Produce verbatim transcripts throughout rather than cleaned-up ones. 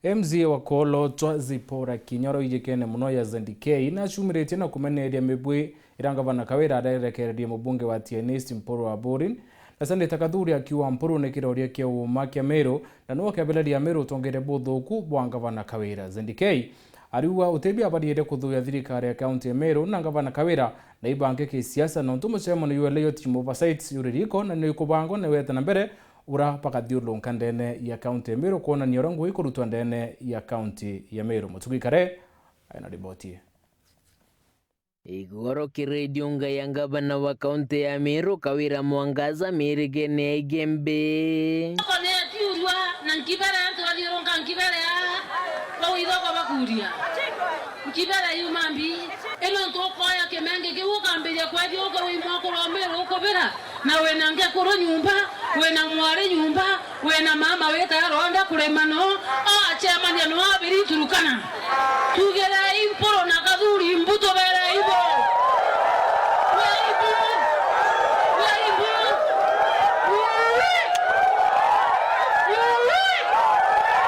M C A wa Kolotwa Zipporah Kinya uria wijikene mono ya Z K, nacumiritie na kumeneria mibwi iria ngavana Kawira arerekererie mubunge wa Tigania East Mpuru Aburi, na Senator Kathuri akiuga Mpuru ni kiroria kia uuma kia Meru, na niwe ukebereria Meru utongeria buthuku bwa ngavana Kawira. Z K ariuga utebia abariire kuthuya thirikari ya kaunti ya Meru na ngavana Kawira na ibange kisiasa, nontu mucemanio jwa Elliot Juma Oversight juri riko na ni ukubangwa na wete na mbere, ura bakathiurunka ndene ya kaunti ya Meru kwonania uria ngugi ikurutwa ndene ya kaunti ya Meru. Mutugi Kare aina riboti ii. Igoro kiri ndiunga ya ngavana wa kaunti ya Meru, Kawira Mwangaza, mirigene ya Igembe. Oko ni atiurua na nkibere, antu bathiurunka nkibere aa, bau ithoko bakuria. Nkibere yuma mbi, ino ntu ukoya kimenge kiu ukambiria kwethia uke wi mwakuru wa Meru ukubira, na wina ngekuru nyumba, wina mwari nyumba, wina mama wita aronda kurima no, o acemania no abiri Turukana. Tugirei Mpuru na Kathuri mbu, tuberei mbu. Tuberei mbu. Tuberei mbu.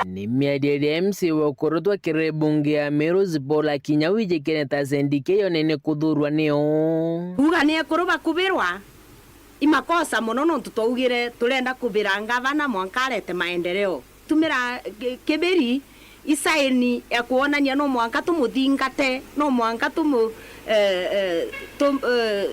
Ni miario iria M C A wa Kolotwa kiri bunge ya Meru Zipporah Kinya wijikene ta Z K yonene kuthurwa nio. Kuuga ni ekuru bakubirwa, i makosa mono, nontu twaugire turenda kubira ngavana mwanka arete maendeleo. Tumira ki-, kibiri isaini ya kwonania no mwanka tumuthingate, no mwanka tumu-, eh, eh, tum-, eh,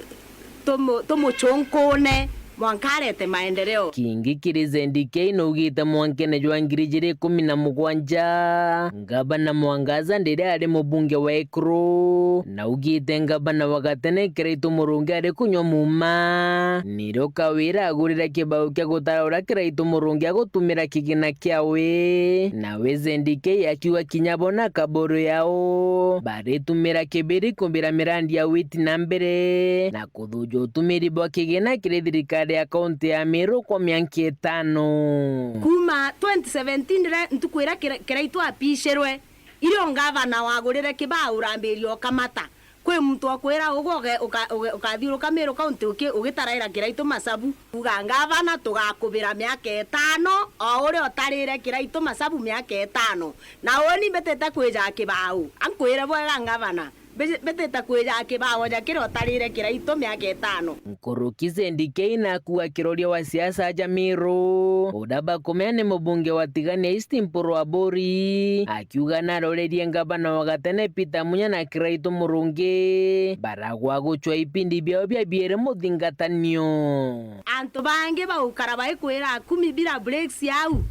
tumu-, tumuchunkune mwanka arete maendeleo. Kingi kiri Z K naugite mwankene jwa ngiri ijiri ikumi na mugwanja, ngavana Mwangaza ndiria ari mubunge wa Ekuru, naugite ngavana wa gatene Kiraitu Murungi ari kunywa muuma. Nirio Kawira agurire kibao kia gutara uria Kiraitu Murungi agutumira kigina kiawe, nawe Z K akiuga kinya bo na kaburu yao baritumira kibiri kumbira mirandi ya witi na mbere na kuthuja utumiri bwa kigina kiri thirikari ya kaunti ya Meru kwa mianka itano. Kuuma twenty seventeen riria ntuku iria Kira-, Kiraitu apicirwe, irio ngavana wagurire kibao urambiria ukamata. Kwi muntu okwira ugwe uge-, uka-, uge-, ukathiuruka Meru County uki-, ugitaraira Kiraitu macabu. Kuuga ngavana tugakubira miaka itano, o uria utarire Kiraitu macabu miaka itano. Na uni mbitite kwijaga kibao. Ankwire bwega ngavana. Mbi-, mbitite kwijaga kibao ja kiria utarire Kiraitu miaka itano. Nkuruki Z K nakua kiroria wa siasa ja Meru, uria bakumea ni mubunge wa Tigania East Mpuru Aburi, akiuga narorerie ngavana wa gatene Peter Munya na Kiraitu Murungi baragwa gucwa ipindi biao bia biere muthingatanio. Antu bangi baukara baikwira kumi bila bricks au,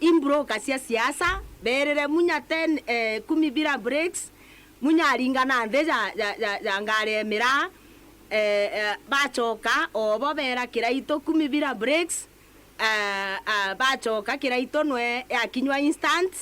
i broker cia siasa, berire Munya ten, eh, kumi bila bricks, Munya aringana nthi ja, ja, ja, ja ngari ya miraa, eh, eh, bacoka obo bera Kiraitu kumi bila bricks, eh, eh, bacoka Kiraitu nwe yakinywa instant,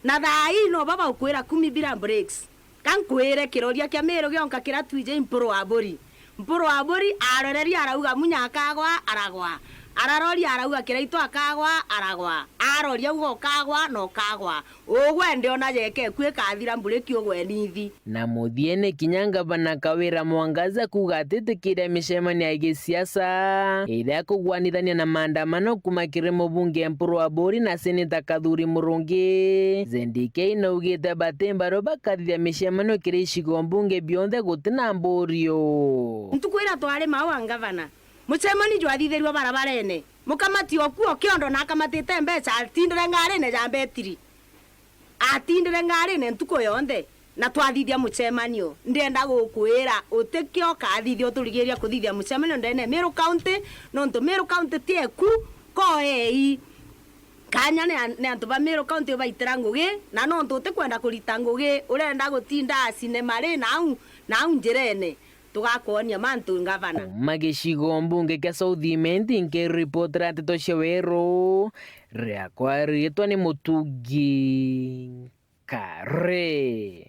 na thaa ii nobo baukwira kumi bila bricks. Ka nkwire kiroria kia Meru gionka kiria twiji Mpuru Aburi. Mpuru Aburi aroreria arauga Munya akagwa, aragwa. Araroria arauga Kiraitu akagwa, aragwa. Aroria uga ukagwa, na ukagwa. Ugwe ndiona jeka ekua ikathira mburi kiugwe nithi. Na muthiene kinya ngavana Kawira Mwangaza kuuga atitikiria micemanio ya gisiasa iria kugwanithania na maandamano kuma kiri mubunge Mpuru Aburi na seneta Kathuri Murungi. Z K naugite bati mbaru bakathithia micemanio kiri icigo mbunge bionthe gutina mburio. Ntuku iria twari mau a ngavana, mucemanio jwathithirue barabarene. Mukamati okuo kiondo na akamatite mbeca atindire ngarine ja mbetiri. Atindire ngarine ntuku yonthe, na twathithia mucemanio. Ndienda gukwira, utikio kathithia uturigiria kuthithia mucemanio ndene ya Meru County, nontu Meru County ti eku, ko ei. Kanya ni an-, ni antu ba Meru County ubaitira ngugi, na nontu utikwenda kurita ngugi, urenda gutinda cinema ri nau, nau njirene. Tugakwonia mantu, ngavana. Kuma gicigo mbunge kia South Imenti, nkiripotera nteto cia weru, riakwa riitwa ni Mutugi Kare.